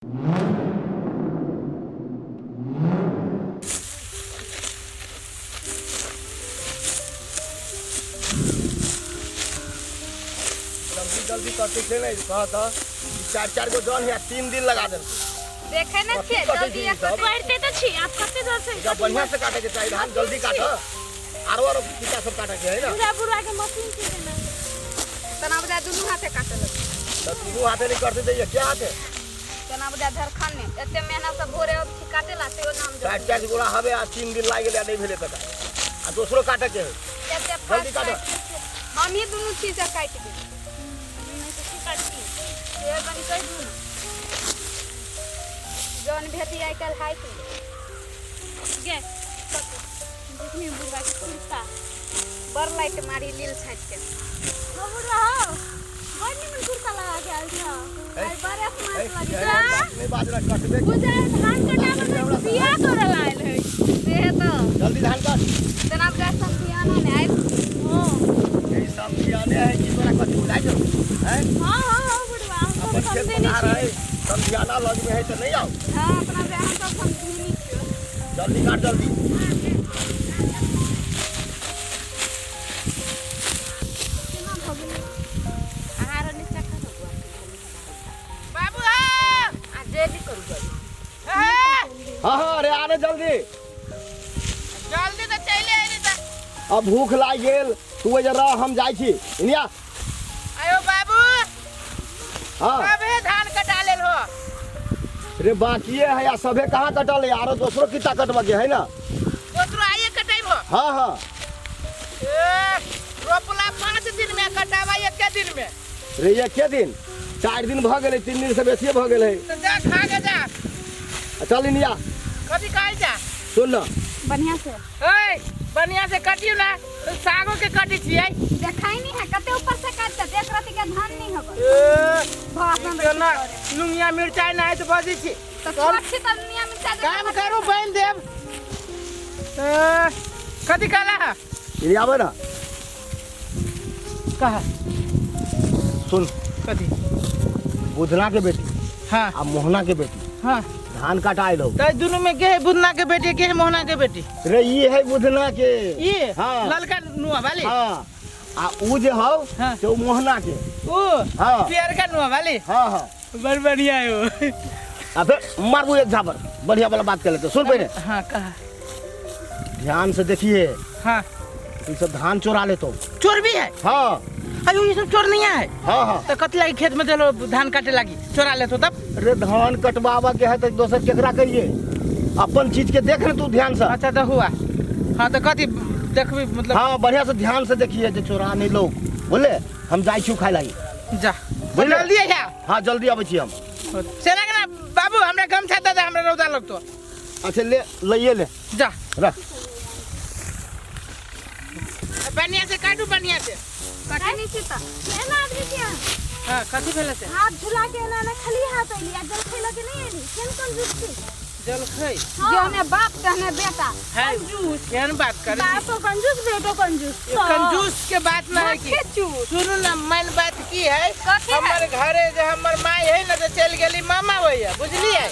जल्दी जल्दी करते छै ने कह तऽ चार चार गो जन है 3 दिन लगा देल। देखे न छियै। कथी जल्दी छी सब? पढ़ते तऽ छी आप कते जोर से। जब बढ़िया से काटे के चाहिए धान, जल्दी काट। आरो आरो किता सब काटे के है ना। बुढ़ा बुढ़ा के मशीन छै ना। तना बजा दुनू हाथे काटे लगे। तो दुनू हाथे नहीं करते तो ये क्या हाथे? तना बजा धरखन में एते मेहनत से भोरे अब छी काटे ला तैयो नाम चार चार गोला हवे आ 3 दिन लाग गेलै, नहीं भेलै कटा आ दोसरो काटे के है। एते जल्दी फास्ट काटो। काटि दै छियै। हमही दुनू छी से काटि देब। नहीं तऽ की करती? से कनि कहि दू ने, जौन भेटी आइ काल्हि हाइट गे देखनी बुढ़वा के कुर्ता। बड़ लाइट मारी लील छाटि के। हो बुढ़वा हो, बड़ निमन कुर्ता लगा के आयल छ। आइ बड़ स्मार्ट लगी। नहीं बाजना कटबे। बुझा धान कटाबे में बियाह करे ला आयल है। से तऽ जल्दी धान काट। तना बजा समधियाना ने आयल। हां। ये समझियाने है कि तोरा कथी बुझाइ छौ हैं? हां हां हां बुढ़वा, हम अपन सब खेत समझे नहीं पथार छी। है, समझियाना लग में है तो नहीं आओ। हाँ, अपना बजा हम सब समझिनी छियै। जल्दी काट, जल्दी। केना भऽ गेलै? अहाँ नीचा खसो। बाबू हो। आ जल्दी करू जल्दी। हे। हाँ हाँ, अरे आने जल्दी। जल्दी तऽ चलि अयली तऽ। अब भूख लागि गेल, तू एजे रह, हम जाइ छी इनिया। आयो बाबू। हाँ। कबे धान कटा लेल हो? रे, बाकिए है या सभे कहाँ कटल है, आरो दोसरो किता कटबा के है ना। दोसरो आइए कटेबो? हाँ हाँ। ए, रोपला 5 दिन में, कटावा एके दिन में? रे, एके दिन? 4 दिन भऽ गेलै, 3 दिन से बेसिए भऽ गेलै। तऽ जा, खा के जा। चल इनिया। कथी कहै जा? सुन न। बढ़िया से। ओए, बढ़िया से कटियौ ना तऽ सागो के कटै छियै। देखाई नहीं है, कते ऊपर से काटते देख रही के धान नहीं हबे। ए, भाषण। केना नुनिया मिरचाइ नहि तऽ बजै छी। तो छोट छी तब दुनिया में चाहे। काम करू, बनि देब। ए, कथी कहला है? इनिया, आबै ना। कहा। सुन। कथी? बुधना के बेटी आ मोहना के बेटी धान कटाए लो। तऽ दुनू में के है बुधना के बेटी, के है मोहना के बेटी? रे, ई है बुधना के। ये? हाँ। ललका नुआ वाली? हाँ, आ ऊ जे हौ से ऊ मोहना के। ऊ? हाँ। पियरका नुआ वाली? हाँ हाँ। बड़ बढ़िया है वो। आ फिर मारबू एक झापर, बढ़िया वाला बात कर लेते, सुन पहले। हाँ, कहा। ध्यान से देखिए। ई सब धान चोरा लेतो। चोर भी है? हाँ। अयो, ये सब चोर नहीं है? हाँ हाँ। तो कथी लागी खेत में देलो धान काटे लागी? चोरा लेतो तब। अरे, धान कटवावा के है तो दोसर केकरा कहिए? अपन चीज के देख ने तू ध्यान से। अच्छा, तो हुआ। हाँ, तो कथी देखबी मतलब? हाँ, बढ़िया से ध्यान से देखिए जे चोरा नहीं लोग। बोले, हम जाइ छी खाय लागी। जा। बुझले? जल्दी आ। हाँ, जल्दी आबै छी हम। से ना ना बाबू, हमरा गमछा दे दे, हमरा रौदा लगतो। अच्छा, ले लइए ले। जा। रख। बढ़िया से काटू, बढ़िया से। कटे नहीं छी तऽ। एना आदमी छी अहाँ। हाँ, कथी भेलै से? हाथ झुला के एना एना खाली हाथ अइली आ जलखै लऽ के नहीं अइली, केहन कंजूस छी? जलखै? जहने बाप तहने बेटा। है, केहन बात करै छी? बापो कंजूस, बेटो कंजूस। ये कंजूस के बात ना है कि चूस। सुनू ना, मेन बात की है? कथी है? हमर घरे जे हमर माय है ना, तो चल गेली मामा भैया, बुझलिए?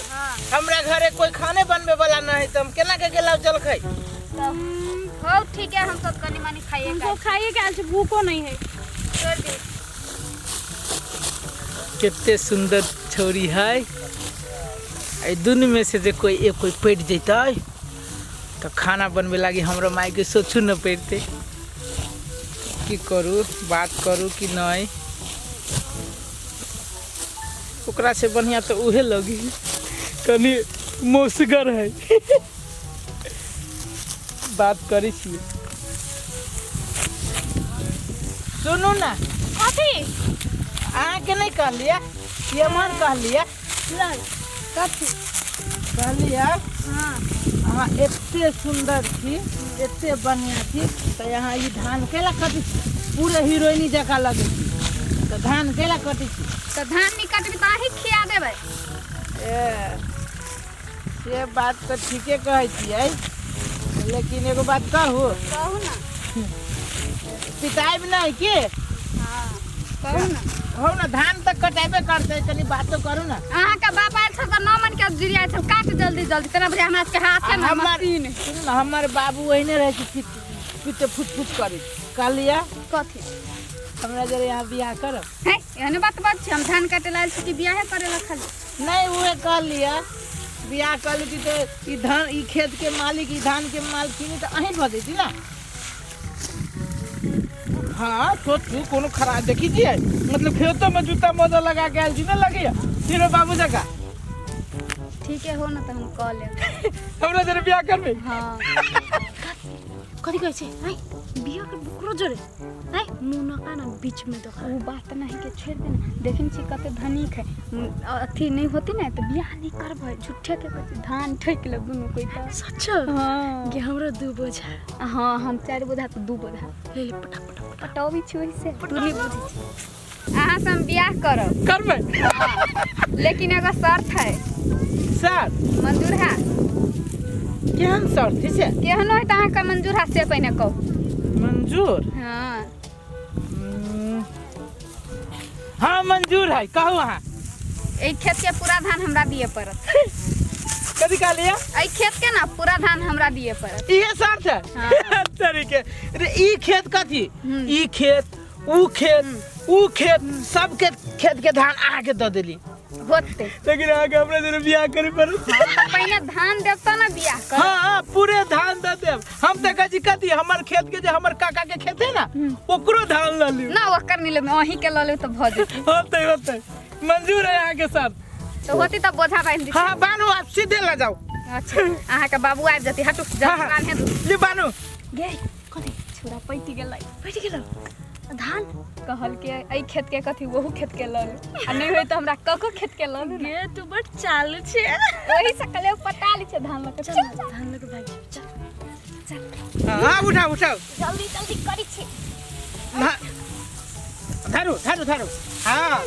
हमरा घरे कोई खाने बनबे वाला ना है, तो हम केना के गेलौ जलखै? हो, ठीक है, हम सब कनी मनी खाइए। हमको खाइए के आयल छी, भूखो नहीं है। छोड़ दी। कते सुंदर छौरी है। एहि दुनू में से जे कोई एक कोई पटि जैतै तऽ खाना बनबे लागी हमरा मायके सोचू न पड़तै। की करू, बात करू कि नहीं? ओकरा से बढ़िया तऽ उहे लगी, कनि मोसगर है। बात करै छियै। सुनू ना। कथी? अहाँके नहि कहलियै, एमहर कहलियै। नहीं। कथी? कहलियै, हाँ। अहाँ एते सुन्दर छी, एते बढ़िआँ छी, तऽ यहाँ ई धान कैला कटै छी? पूरे हीरोइनी जकाँ लगै छी, तऽ धान कैला कटै छी? तऽ धान नहीं कटबी तऽ अहीं खिया देबै। ए, से बात तऽ ठीके कहै छियै, लेकिन एगो बात कहू? कहू ना। पिताइब नहि की? हाँ, कहू ना। कहू ना, धान तऽ कटेबे करतै, कनी बातो करू ना। अहाँके बाप आयल छल तऽ 9 मन के जुड़िया छल, काट जल्दी जल्दी, तेना बुझाय हमरा सबके हाथे में हमर मशीन। सुनू ना, हमर बाबू ओहिने रहै छै, पिट पिट फुट फुट करै। कहलियै कथी? हमरा जरे यहाँ बियाह करब। है, एहन बात बात छै? हम धान काटे ला आयल छी कि बियाहे करे ला खाली? नहीं, उहे कहलियै बियाह कर लेती तऽ ई धान, ई खेत के मालिक, ई धान के मालकिनी तऽ अहीं भऽ जैती ना। हाँ, सोचू, कोनो खराब देखी छियै? मतलब खेतो में जूता मोजा लगा के आयल छी ने, लगैया फिरो बाबू जकाँ। ठीक है, हो न तऽ हम कऽ लेब। हमरा जरे बियाह करबै? हाँ। कथी कहै छै? आइ बिया के बुकरो जोरे आइ मुनका ना बीच में देखा। ओ बात नहीं के छोड़ देना, देखिन छी कते धनिक है। अथी नहीं होती ना तऽ बियाह नहीं करबै, झूठे के कहै छी, धान ठकि लेब दुनू कोइ तऽ। सच? हाँ। गे, हमरो 2 बोझा। हाँ, हम 4 बोझा तऽ 2 बोझा। ले ले, पटा पटा। पटौबी छी ओहिसे तू नहीं बुझै छी। अहाँ से हम बियाह करब। करबै? लेकिन एगो शर्त है। सर? मंजूर है? केहन शर्त छै से? केहनो है तऽ अहाँके मंजूर है से पहिने कहू। मंजूर? हाँ। हाँ, मंजूर है, कहू अहाँ। एहि खेत के पूरा धान हमरा दिए पड़त। कथी कहलियै? एहि खेत के ना पूरा धान हमरा दिए पड़त। इहे शर्त है? हाँ। तरीके रे, ई खेत कथी, हम्म। ई खेत, ऊ खेत, ऊ खेत, सबके खेत के धान अहाँके दऽ देली। होते। लेकिन अहाँके हमरा जरे बियाह करे पड़त। पहिने धान देब तऽ ने बियाह करब। हाँ हाँ, पूरे धान दऽ देब हम तऽ। कहै छी कथी, हमर खेत के जे हमर काका के खेत है ना, ओकरो धान लऽ लियौ। ना, ओकर नहि लेबै, अहीं के लऽ लेब तऽ भऽ जेतै। होते होते, मंजूर है अहाँके शर्त। तऽ होती तऽ बोझा बान्हि दी। हाँ, बान्हू, आप सीधे लऽ जाउ। अच्छा, अहाँके बाबू आबि जेतै, हटू। हाँ, जल्दी हाँ। बान्हे दू। ले, बान्हू। गे, कथी छोरा पैटि गेलै? बैठ गेलो धान। कहलकै एहि खेत के कथी, ओहू खेत के लऽ लू, आ नहि होय तऽ हमरा कको खेत के लऽ लू ने। गे, तू बड़ चालू छै। ओही से कहलियै पटा लै छै धान लऽ के। चल, चल। धान लऽ के भागि जेबै, चल। हाँ, उठाउ उठाउ। जल्दी जल्दी करै छी। धरू धरू धरू। हाँ,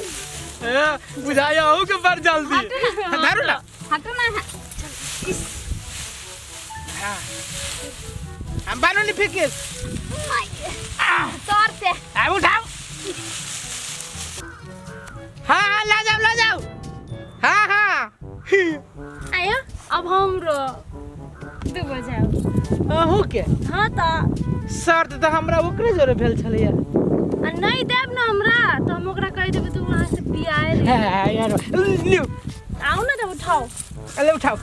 ए, बुझाइया अहू के बड़ जल्दी। हाँ, धरू ना। हटू ना अहाँ। हाँ, हम बानू नी फिकिर। सर से। आ, उठाओ। हाँ हाँ, ला जाओ ला जाओ, हाँ हाँ। आयो, अब हमरो 2 बजाओ। अहू के? हाँ तऽ। शर्त तऽ हमरा ओकरे जोरे भेल छलैया। आ नहीं देब ना हमरा तऽ हम ओकरा कहि देबै तू वहाँ से बियाह ले। हाँ, यार लियो। आउ ना तऽ उठाओ। अले, उठाओ।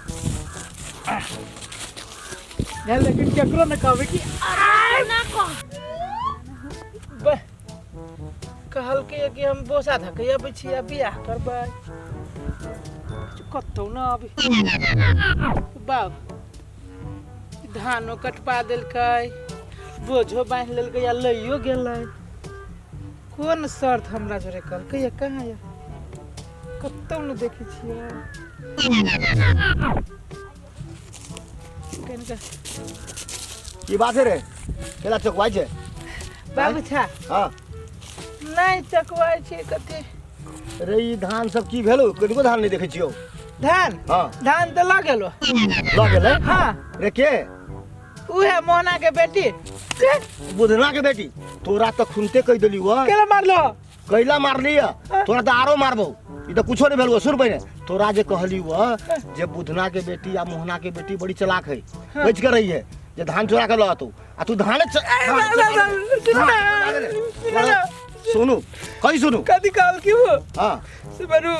यार, लेकिन केकरो न कहबै कि ना कह। कहलकै कि हम बोसा धके अबै छी आ बियाह करबै। कतौ न अबै बाप। धानो कटपा देलकै, बोझो बान्हि लेलकै आ लैयो गेलै। कोन शर्त हमरा जोरे कहलकै या? कहाँ या? कतौ न देखै छियै कनिका। की बात है रे, केला चकवाइ छै? बाबू छा। हाँ। नहि चकवाइ छै कथी। रे, ई धान सब की भेलो? कनिको धान नहि देखै छियौ। धान? हाँ। धान तऽ लऽ गेलो। लऽ गेलै? हाँ। रे, के? उहे मोहना के बेटी। बुधना के बेटी? तोरा तऽ खुनते कहि देली वह। केला मारलो? कैला मारली है? तोरा तऽ आरो मारबौ। ई तऽ कुछो नहीं भेल। सुन पहिने, तोरा जे कहली वह जे बुधना के बेटी आ मोहना के बेटी बड़ी चलाक है, बच के रही है जे धान चोरा के लऽ तू आ तू धाने सुनू, कही सुनू। कथी कहल की वो? हाँ। से बरू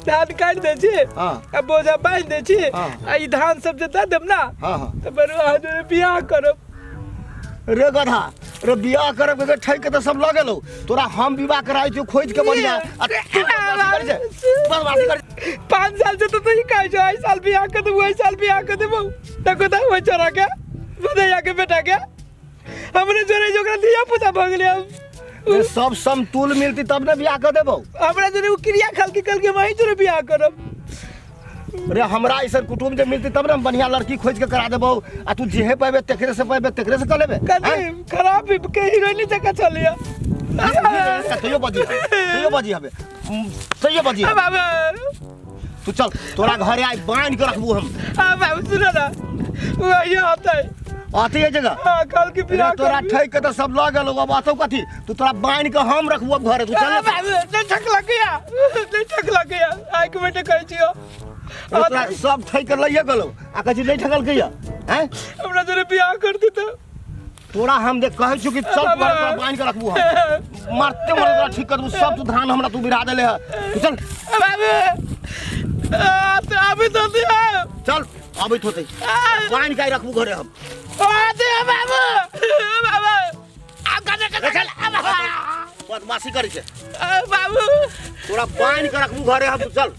धान काटि दै छी हाँ आ बोझा बान्हि दै छी हाँ। आ ई धान सब जे दऽ देब ना हाँ हाँ तऽ बरू अहाँ जोरे बियाह करब। रे गधा रे, बियाह करब के ठैक के तऽ सब लऽ गेलौ। तोरा हम विवाह कराइ छियौ खोजि के बढ़िया आ तू बदमाशी करै छै, बदमाशी करै छै। 5 साल से तो तू ही कहै छौ, एहि साल बियाह कर देबौ, एहि साल बियाह कर देबौ। देखो तऽ ओहि छोरा के, भदैया के बेटा के, हमरे जोरे जे ओकरा धिया पुता भऽ गेलै अब। रे, सब समतुल मिलती तब ने बियाह कर देबौ। हमरा जोरे ओ क्रिया खलकी कलके वही जोरे बियाह करब। रे, हमरा ऐसन कुटुम्ब जे मिलती तब ने हम बढ़िया लड़की खोज के करा देबौ आ तू जेहे पेबे तेकरे से पेबे, तेकरे से कर लेबे। कथी खराब भी के हीरोइनी जकाँ चलिया। तैयो बजी हबे, तैयो बजी हबे, तैयो बजी हबे। बाबा। तू चल, तोरा घरे आइ बांध के रखबू हम। आ बाबू, सुनो ना, वही होतै। आती है जगह। हाँ, कल के अरे बियाह तोरा करबी। ठैक के तो सब लऽ गेलौ, अब आतौ कथी? तू तोरा बान्हि के हम रखबू अब घरे, तू चल। अरे बाबू, नहीं ठकला गया, नहीं ठकला गया, आइ के बेटे कहै छियौ। अरे तोरा सब ठैक के लइए गेलौ आ कहै छी नहि ठकल गया हैं? हमरा जरे बियाह कर देता। तोरा हम देख कहै छियौ कि चल बाबा। घरे, तोरा बान्हि के रखबू हम, मारते मारते तोरा ठीक कर देबू। सब तू धान हमरा तू बिरा देले है, तू चल। बाबू, आ, तो अभी तो दिया। चल, अबैत होतै, बान्हि के रखबू घरे हम। आ, दिया बाबू, बाबू, आ, गजे, गजे, चल, बदमाशी करै छै। आ, बाबू। तोरा बान्हि के रखबू घरे हम, तू चल।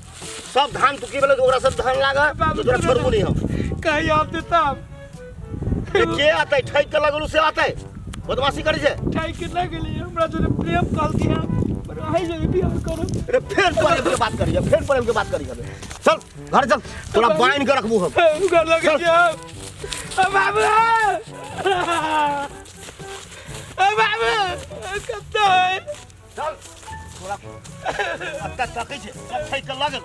सब धान तू की भेलै, ओकरा सब धान लागल। बाबू, तो तोरा छोड़बू नहीं हम। कहीं आप देता। ए, के आतै? ठैक के लगलू से आतै, बदमाशी करै छै। ठाई के लगली, हमरा जरे प्रेम कर दिया पर आई जरे बियाह करो। अरे फेर प्रेम के बात करिए, फेर प्रेम के बात करिए। चल घर चल, तोरा बान्हि के रखबू हम। घर लगे चल। छियै। आ, बाबू, आ, बाबू, कतऽ है? चल, तोरा अत्ता तकै छै, सब ठैक के लगल।